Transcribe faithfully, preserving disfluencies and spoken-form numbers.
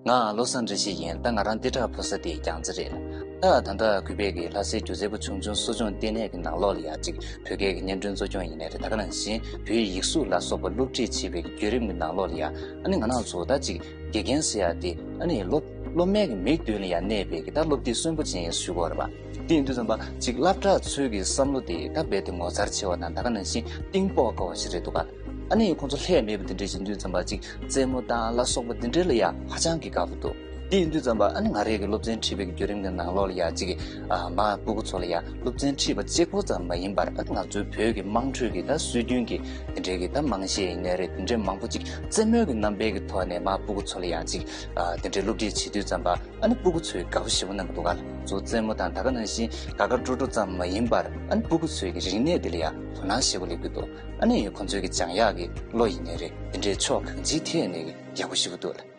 ང་བློ་བཟང་བཀྲ་ཤིས་ཡིན། ད་ང་རང་ལྟེ་ཁྲག་ཕོ་གསར་དེའི་རྒྱང་རྩེ་རེད། ད་ད་ལྟ་གུས་པས་ཀྱི་ལྷ་སའི་སྒྱུ་རྩལ་པ་ཆུང་ཆུང་གསོ་སྦྱོང་ལྟེ་གནས་ཀྱི་ནང་ལོགས་ལ་ཡ་གཅིག་བོད་སྐད་ཀྱི་བརྙན་སྒྲོན་གཙོ་སྐྱོང་ཡིན་ནའི་རེད། ད་ག་ནང་བཞིན་བོད་ཡིག་གཟུགས་ལ་སོགས་པ་སློབ་ཁྲིད་བྱེད་པའི་བརྒྱུད་རིམ་གྱི་ནང་ལོགས་ལ་ཡ། ཨ་ནི་ང་རང་ཚོ་ད་གཅིག་དགེ་རྒན་ཟེར་ཡ་དེ་ཨ་ནི་སློབ་སློབ་མའི་གི་མིག་མདུན་ལ་ཡ་གནས་པའི་གི་ད་སློབ་དེབ་གསོན་པོ་ཅན་ཡིན་ཞུ་དགོས་རེད་པ། དེ་ཡིན་དུས་ཙམ་པ་གཅིག་སློབ་གྲྭ་ཚོའི་གི་བསམ་བློ་དེ་ད་རྦད་དེ་ངོ་མཚར་ཆེ་བ་དང་ད་ག་ནང་བཞིན་གཏིང་དཔོག་དཀའ་བ་ཞིག་རེད་འདུག་ག། ཨ་ནི་ཁོང་ཚོ་ལྷད་མེད་པ་དེ་འདྲས་ཡིན་དུས་ཙམ་པ་གཅིག་རྩེད་མོ་དང་ལ་སོགས་པ་དེ་འདྲས་ལ་ཡ་ཧ་ཅང་གི་དགའ་པོ་འདུག། དེ་ཡིན་དུས་ཙམ་པ་ཨ་ནི་ང་རའི་གི་སློབ་ཚན་ཁྲིད་པའི་གི་བརྒྱུད་རིམ་གྱི་ནང་ལོགས་ལ་ཡ་གཅིག་ཨ་མ་སྤུ་གུ་ཚོ་ལ་ཡ་སློབ་ཚན་ཁྲིད་པ་གཅིག་པོ་ཙམ་མ་ཡིན་པར་ཨ་ནི་ང་ཚོའི་བོད་ཀྱི་དམངས་ཁྲོད་ཀྱི་ད་སྲོལ་རྒྱུན་གྱི་དེ་འདྲས་ཀྱི་ད་མང་གཞས་ཡིན་ནའི་རེད། དེ་འདྲས་མང་པོ་གཅིག་རྩེད་མོའི་གི་རྣམ་པའི་གི་ཐོག་ནས་མ་སྤུ་གུ་ཚོ་ལ་ཡ་གཅིག་ཨ་དེ་འདྲས་སློབ་ཁྲིད་བྱེད་དུས་ཙམ་པ་ཨ་ནི་སྤུ་གུ་ཚོས་དགའ་པོ་ཞེ་པོ་གནང་གི་འདུག་ག། ལ་ཚོ་རྩེད་མོ་དང་ད་ག་ནང་བཞིན་དགའ་དགའ་སྤྲོ་སྤྲོ་ཙམ་མ་ཡིན་པར་ཨ་ནི་སྤུ་གུ་ཚོའི་གི་རིག་གནས་དེ་ལ་ཡ་དོ་སྣང་ཞེ་པོ་སླེབས་ཀྱི་འདུག། ཨ་ནི་ཁོང་ཚོའི་གི་སྦྱང་ཡག་གི་བློ་ཡིན་ནའི་རེད། དེ་འདྲའི་ཕྱོགས་གང་ཅིའི་ཐད་ནས་གི་ཡག་པོ་ཞེ་པོ་འདུག་ལ།